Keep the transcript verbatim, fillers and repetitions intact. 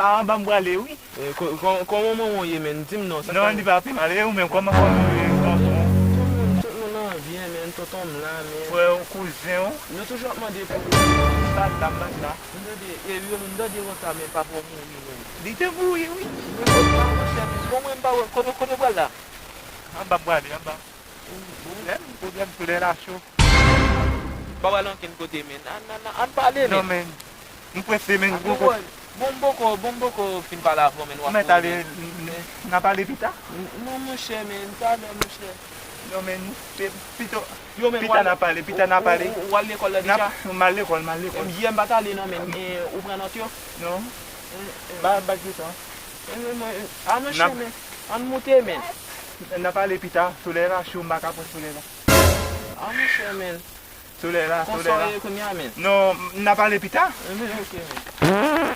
Ah, anba m prale, wi. Eh, ko- ko- kòman manman w ye, menn? Di m non, sa Non, li pa pi mal. E ou menm, kòman fanmi w ye, tonton? Tout moun, tout moun an byen, menn. Tonton m la, menn. Frè w, kouzen w? Nou toujou ap mande pou li. Bat la, bat la. M tande, e, yo, m tande konsa, men papa w mouri, menn. Li te mouri, wi. Mwen pa, monchè, bon, mwen m pa wè kote, kote w pral la. Anba m prale, anba. Pwoblèm, pwoblèm, soulèy la cho. Pa pral ankenn kote, menn. Ann, ann, ann pale, menn. Non, menn. M prese, menn. Bon, bon, bon, m poko, bon, m poko fin pale avè w, menn. W ap mèt ale, n a pale pita? Non, monchè, menn. Talè, monchè. Non, menn. Pito, pita n a pale, pita n a pale. Ou, ou al lekòl la deja? M al lekòl, m al lekòl. Yè m pa t ale, non, menn. E, ou pran nòt yo? Non. Ba, ba, di sa. A, monchè, menn. Ann moute, menn. N a pale pita. Solèy la cho, m pa ka pran solèy la. A, monchè, menn. Solèy la, solèy la. Konsa w ye kounye a, menn? Non, n a pale pita. Enben, ok, menn.